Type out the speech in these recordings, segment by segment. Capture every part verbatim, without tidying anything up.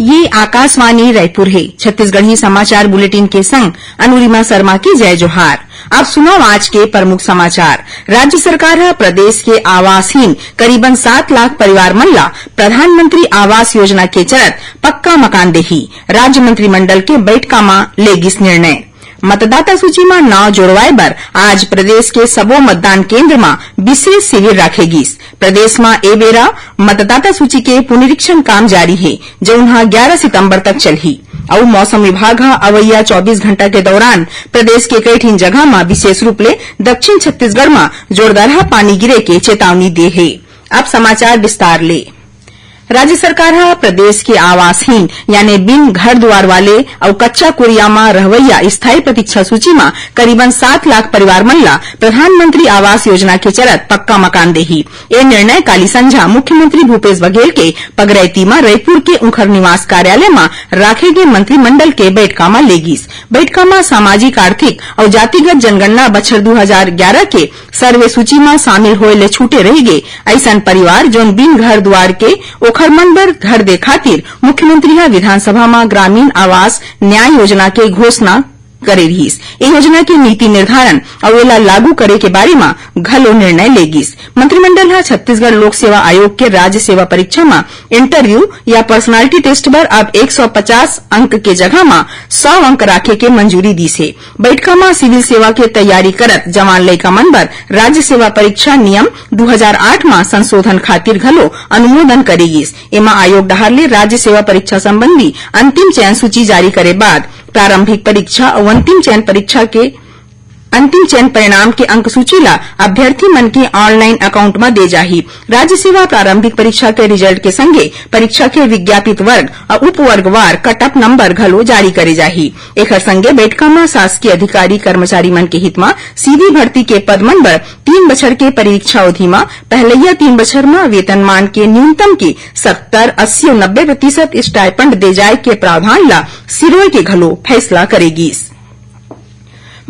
ये आकाशवाणी रायपुर हे। छत्तीसगढ़ी समाचार बुलेटिन के संग अनुरिमा शर्मा के जय जोहार। अब सुनव आज के प्रमुख समाचार। राज्य सरकार ह प्रदेश के आवासहीन करीबन सात लाख परिवार मन ला प्रधानमंत्री आवास योजना के चलत पक्का मकान देही। राज्य मंत्रिमंडल के बैठका म ले गिस निर्णय। मतदाता सूची म नाव जोड़वाए बर आज प्रदेश के सबो मतदान केंद्र म विशेष शिविर राखे गिस। प्रदेश म ए बेरा मतदाता सूची के पुनरीक्षण काम जारी हे, जउन ह ग्यारा सितंबर तक चलही। अउ मौसम विभाग ह अवइया चौबीस घंटा के दौरान प्रदेश के कई ठिन जगह म, विशेष रूप ले दक्षिण छत्तीसगढ़ म जोरदारहा पानी गिरे के चेतावनी दे हे। अब समाचार विस्तार ले। राज्य सरकार ह प्रदेश के आवासहीन यानी बिन घर दुआर वाले अउ कच्चा कुरिया म रहवइया स्थायी प्रतीक्षा सूची म करीबन सात लाख परिवार मन ला प्रधानमंत्री आवास योजना के चलत पक्का मकान देही। ए निर्णय काली संझा मुख्यमंत्री भूपेश बघेल के पगरैती म रईपुर के उंखर निवास कार्यालय म राखे गे मंत्रिमंडल के बैठका म ले गिस। बैठका म सामाजिक, आर्थिक अउ जातिगत जनगणना बछर दू हजार ग्यारा के सर्वे सूची म शामिल होए ले छूटे रहि गे अइसन परिवार, जोन बिन घर दुआर के, ओखर मन बर घर दे खातिर मुख्यमंत्री ह विधानसभा म ग्रामीण आवास न्याय योजना के घोषणा करे रिहिस। ए योजना के नीति निर्धारण अउ एला लागू करे के बारे म घलो निर्णय ले गिस। मंत्रिमंडल ह छत्तीसगढ़ लोक सेवा आयोग के राज्य सेवा परीक्षा म इंटरव्यू या पर्सनालिटी टेस्ट बर अब एक सौ पचास अंक के जगह म सौ अंक राखे के मंजूरी दिस हे। बैठका म सिविल सेवा के तैयारी करत जवान लइका मन बर राज्य सेवा परीक्षा नियम दू हजार आठ म संशोधन खातिर घलो अनुमोदन करे गिस। एमा आयोग डहार ले राज्य सेवा परीक्षा संबंधी अंतिम चयन सूची जारी करे बाद प्रारंभिक परीक्षा अउ अंतिम चयन परीक्षा के अंतिम चयन परिणाम के अंक सूची ला अभ्यर्थी मन के ऑनलाइन अकाउंट म दे जाही। राज्य सेवा प्रारंभिक परीक्षा के रिजल्ट के संगे परीक्षा के विज्ञापित वर्ग अउ उपवर्गवार कट ऑफ नंबर घलो जारी करे जाही। एखर संगे बैठका म शासकीय अधिकारी कर्मचारी मन के हित म सीधी भर्ती के पद मन बर तीन बछर के परीक्षा अवधि म पहलैया तीन बछर म वेतनमान के न्यूनतम के सत्तर, अस्सी अउ नब्बे प्रतिशत स्टाइपेंड दे जाय के प्रावधान ला सिरोय के घलो फैसला करे गिस।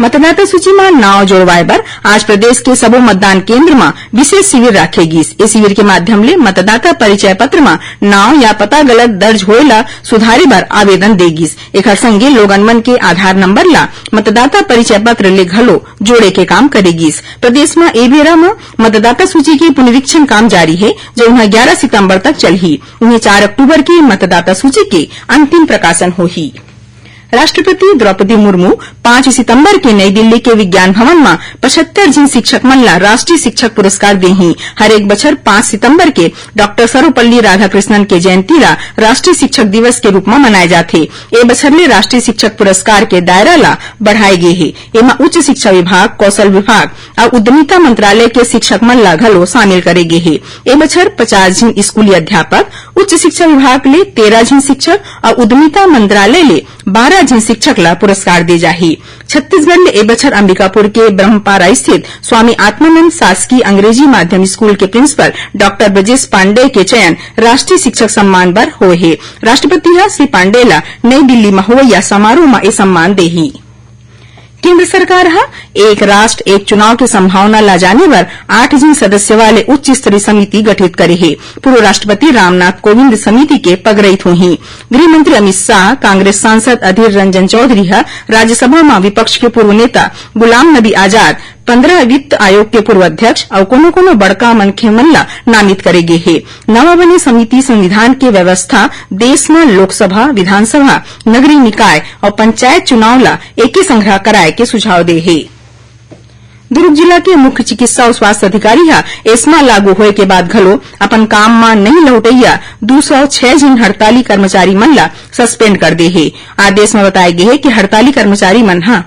मतदाता सूची म नाव जोड़वाए बर आज प्रदेश के सबो मतदान केंद्र म विशेष शिविर राखे गिस। ए शिविर के माध्यम ले मतदाता परिचय पत्र म नाव या पता गलत दर्ज होए ला सुधारे बर आवेदन दे गिस। एखर संगे लोगन मन के आधार नंबर ला मतदाता परिचय पत्र ले घलो जोड़े के काम करे गिस। प्रदेश म ए बेरा म मतदाता सूची के पुनरीक्षण काम जारी हे, जउन ह ग्यारा सितंबर तक चलही। उहें, चार अक्टूबर के मतदाता सूची के अंतिम प्रकाशन होही। राष्ट्रपति द्रौपदी मुर्मू पाँच सितंबर के नई दिल्ली के विज्ञान भवन म पचहत्तर झिन शिक्षक मन ला राष्ट्रीय शिक्षक पुरस्कार देही। हर एक बछर पाँच सितंबर के डॉक्टर सर्वपल्ली राधाकृष्णन के जयंती ला राष्ट्रीय शिक्षक दिवस के रूप म मनाए जाथे। ए बछर ले राष्ट्रीय शिक्षक पुरस्कार के दायरा ला बढ़ाए गे हे। एमा उच्च शिक्षा विभाग, कौशल विभाग अउ उद्यमिता मंत्रालय के शिक्षक मन ला घलो शामिल करे गे हे। ए बछर पचास झिन स्कूली अध्यापक, उच्च शिक्षा विभाग ले तेरह झिन शिक्षक अउ उद्यमिता मंत्रालय ले बारह झिन शिक्षक ला पुरस्कार दे जाही। छत्तीसगढ़ ले ए बछर अंबिकापुर के ब्रह्मपारा स्थित स्वामी आत्मानंद शासकीय अंग्रेजी माध्यम स्कूल के प्रिंसिपल डॉक्टर ब्रजेश पांडेय के चयन राष्ट्रीय शिक्षक सम्मान बर होए हे। राष्ट्रपति ह श्री पांडेय ला नई दिल्ली म होवइया समारोह म ए सम्मान देही। केंद्र सरकार ह एक राष्ट्र एक चुनाव के संभावना ला जाने बर आठ झिन सदस्य वाले उच्च स्तरीय समिति गठित करे हे। पूर्व राष्ट्रपति रामनाथ कोविंद समिति के पगरैत होही। गृह मंत्री अमित शाह, कांग्रेस सांसद अधीर रंजन चौधरी ह राज्यसभा म विपक्ष के पूर्व नेता गुलाम नबी आजाद, पंद्रह वित्त आयोग के पूर्व अध्यक्ष अउ कोनो-कोनो बड़का मनखे मन ला नामित करे गे हे। नवा बने समिति संविधान के व्यवस्था, देश म लोकसभा, विधानसभा, नगरीय निकाय अउ पंचायत चुनाव ला एके संघरा कराए के सुझाव दे हे। दुर्ग जिला के मुख्य चिकित्सा अउ स्वास्थ्य अधिकारी ह एस्मा लागू होए के बाद घलो अपन काम म नहीं लौटइया दू सौ छह झिन हड़ताली कर्मचारी मन ला सस्पेंड कर दे हे। आदेश म बताए गे हे कि हड़ताली कर्मचारी मन ह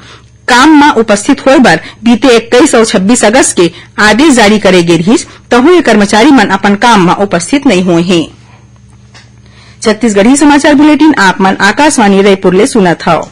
काम म उपस्थित होए बर बीते इक्कीस अउ छब्बीस अगस्त के आदेश जारी करे गे रिहिस, तहूं ये कर्मचारी मन अपन काम म उपस्थित नइ होए हें। छत्तीसगढ़ी समाचार बुलेटिन आप मन आकाशवाणी रायपुर ले सुनत हव।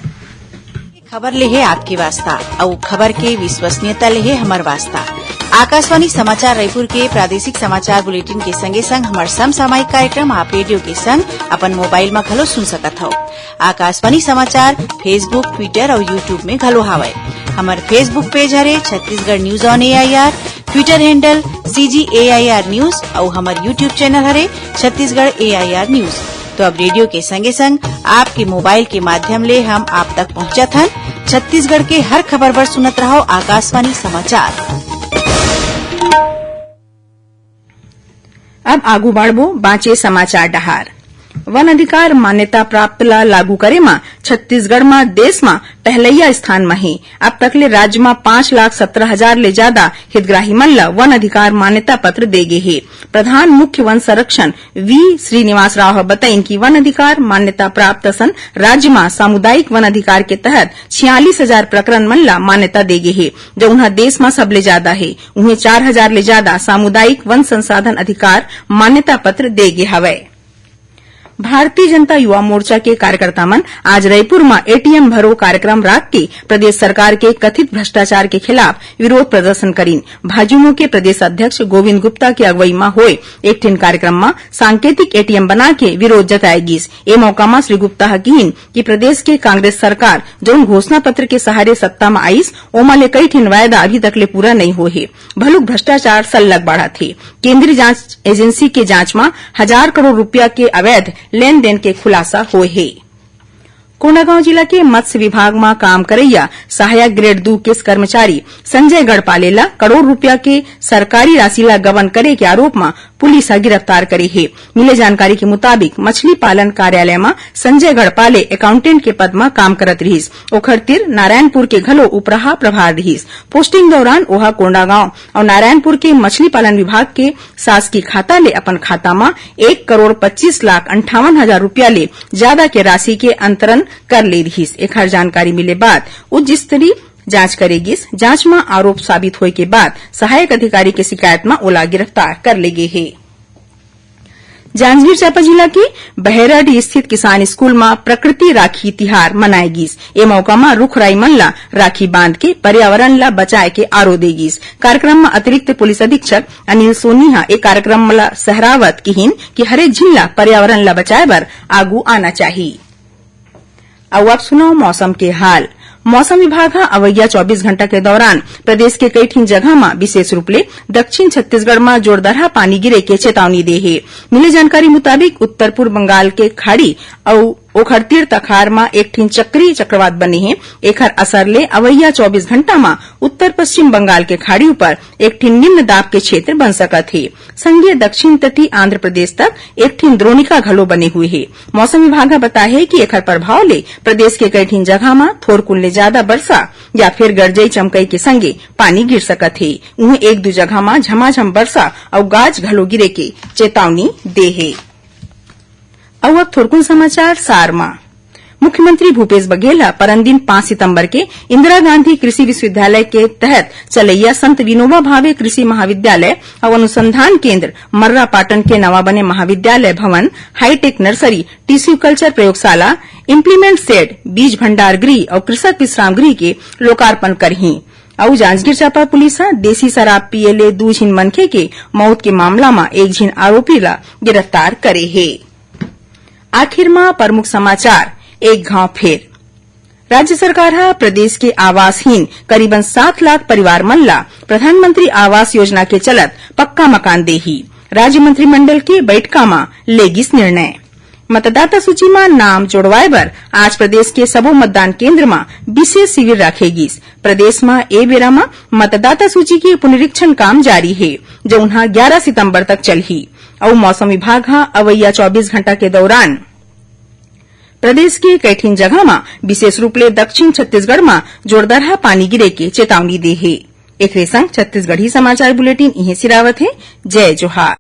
खबर ले हे आपके वास्ता, अउ खबर के विश्वसनीयता ले हे हमर वास्ता। आकाशवाणी समाचार रायपुर के प्रादेशिक समाचार बुलेटिन के संगे संग हमर समसामयिक कार्यक्रम आप रेडियो के संग अपन मोबाइल म घलो सुन सकत हव। आकाशवाणी समाचार Facebook, Twitter अउ YouTube में घलो हावय। हमर Facebook पेज हरे Chhattisgarh news on AIR, Twitter handle CG AIR news अउ हमर YouTube चैनल हरे छत्तीसगढ़ एआईआर न्यूज। तो अब रेडियो के संगे संग आपके मोबाइल के माध्यम ले हम आप तक पहुंचत हन। छत्तीसगढ़ के हर खबर बर सुनत रहव आकाशवाणी समाचार। अब आगू बढ़बो बांचे समाचार डहार। वन अधिकार मान्यता प्राप्त ला लागू करे म छत्तीसगढ़ म देश म पहलैया स्थान म हे। अब तक ले राज्य म पाँच लाख सत्रह हजार ले ज्यादा हितग्राही मन ल वन अधिकार मान्यता पत्र दे गे हे। प्रधान मुख्य वन संरक्षण वी श्रीनिवास राव ह बतइन कि वन अधिकार मान्यता प्राप्त असन राज्य म सामुदायिक वन अधिकार के तहत छियालीस हजार प्रकरण मन ल मान्यता दे गे हे, जउन ह देश म सबले ज्यादा हे। उहें चार हजार ले ज्यादा सामुदायिक वन संसाधन अधिकार मान्यता पत्र दे गे हवय। भारतीय जनता युवा मोर्चा के कार्यकर्ता मन आज रईपुर म एटीएम भरो कार्यक्रम राख के प्रदेश सरकार के कथित भ्रष्टाचार के खिलाफ विरोध प्रदर्शन करिन। भाजयुमो के प्रदेश अध्यक्ष गोविंद गुप्ता के अगुवई म होए एक ठिन कार्यक्रम म सांकेतिक एटीएम बना के विरोध जताए गिस। ए मौका म श्री गुप्ता ह किहिन कि प्रदेश के कांग्रेस सरकार जउन घोषणा पत्र के सहारे सत्ता म आइस, ओमा ले कई ठिन वायदा अभी तक ले पूरा नइ होए हे, भलुक भ्रष्टाचार सल्लग बाढ़त हे। केंद्रीय जांच एजेंसी के जांच म हजार करोड़ रुपया के अवैध लेन देन के खुलासा होए हे। कोंडागांव जिला के मत्स्य विभाग म काम करइया सहायक ग्रेड दू के कर्मचारी संजय गढ़पाले ल करोड़ रुपया के सरकारी राशि ल गबन करे के आरोप म पुलिस ह गिरफ्तार करे हे। मिले जानकारी के मुताबिक, मछली पालन कार्यालय म संजय गढ़पाले अकाउंटेंट के पद म काम करत रिहिस। ओखर तीर नारायणपुर के घलो उपराहा प्रभार रिहिस। पोस्टिंग दौरान ओहा कोंडागांव अउ नारायणपुर के मछली पालन विभाग के शासकीय खाता ले अपन खाता म एक करोड़ पच्चीस लाख अंठावन हजार रुपया ले ज्यादा के राशि के अंतरण कर ले रिहिस। एखर जानकारी मिले बाद उच्च स्तरीय जांच करे गिस। जांच म आरोप साबित होए के बाद सहायक अधिकारी के शिकायत म ओला गिरफ्तार कर ले गे हे। जांजगीर चांपा जिला के बहेराडीह स्थित किसान स्कूल म प्रकृति राखी तिहार मनाए गिस। ए मौका म रुख राई मन ल राखी बांध के पर्यावरण ल बचाए के आरो दे गिस। कार्यक्रम म अतिरिक्त पुलिस अधीक्षक अनिल सोनी ह ए कार्यक्रम ल सहरावत किहिन कि हरेक झिन ल पर्यावरण ल बचाए बर आगू आना चाही। अउ अब सुनव मौसम के हाल। मौसम विभाग ह अवइया चौबीस घंटा के दौरान प्रदेश के कई ठिन जगह म, विशेष रूप ले दक्षिण छत्तीसगढ़ म जोरदारहा पानी गिरे के चेतावनी दे हे। मिले जानकारी मुताबिक, उत्तर पूर्व बंगाल के खाड़ी अउ ओखर तीर तखार म एक ठिन चक्रीय चक्रवात बने हे। एखर असर ले अवइया चौबीस घंटा म उत्तर पश्चिम बंगाल के खाड़ी ऊपर एक ठिन निम्न दाब के क्षेत्र बन सकत हे। संगे दक्षिण तटीय आंध्र प्रदेश तक एक ठिन द्रोणिका घलो बने हुए हे। मौसम विभाग ह बताए हे कि एखर प्रभाव ले प्रदेश के कई ठिन जगह म थोरकुन ले जादा बरसा या फिर गरजई चमकई के संगे पानी गिर सकत हे। उहें एक दू जगह म झमाझम बरसा अउ गाज घलो गिरे के चेतावनी दे हे। अउ अब थोरकुन समाचार सार म। मुख्यमंत्री भूपेश बघेल ह परन दिन पाँच सितंबर के इंदिरा गांधी कृषि विश्वविद्यालय के तहत चलइया संत विनोबा भावे कृषि महाविद्यालय अउ अनुसंधान केंद्र मर्रा पाटन के नवा बने महाविद्यालय भवन, हाईटेक नर्सरी, टिश्यू कल्चर प्रयोगशाला, इम्प्लीमेंट शेड, बीज भंडार गृह अउ कृषक विश्राम गृह के लोकार्पण करही। अउ जांजगीर चांपा पुलिस ह देसी शराब पिए ले दू झिन मनखे के मौत के मामला म एक झिन आरोपी ला गिरफ्तार करे हे। आखिर म प्रमुख समाचार एक घाव फेर। राज्य सरकार ह प्रदेश के आवासहीन करीबन सात लाख परिवार मन ला प्रधानमंत्री आवास योजना के चलत पक्का मकान देही। राज्य मंत्रिमंडल के बैठका म ले गिस निर्णय। मतदाता सूची म नाम जोड़वाए बर आज प्रदेश के सबो मतदान केंद्र म विशेष शिविर राखे गिस। प्रदेश म ए बेरा म मतदाता सूची के पुनरीक्षण काम जारी हे, जउन ह ग्यारा सितंबर तक चलही। अउ मौसम विभाग ह अवइया चौबीस घंटा के दौरान प्रदेश के कई ठिन जगह म, विशेष रूप ले दक्षिण छत्तीसगढ़ म जोरदारहा पानी गिरे के चेतावनी दे हे। एखरे संग छत्तीसगढ़ी समाचार बुलेटिन इहें सिरावत हे। जय जोहार।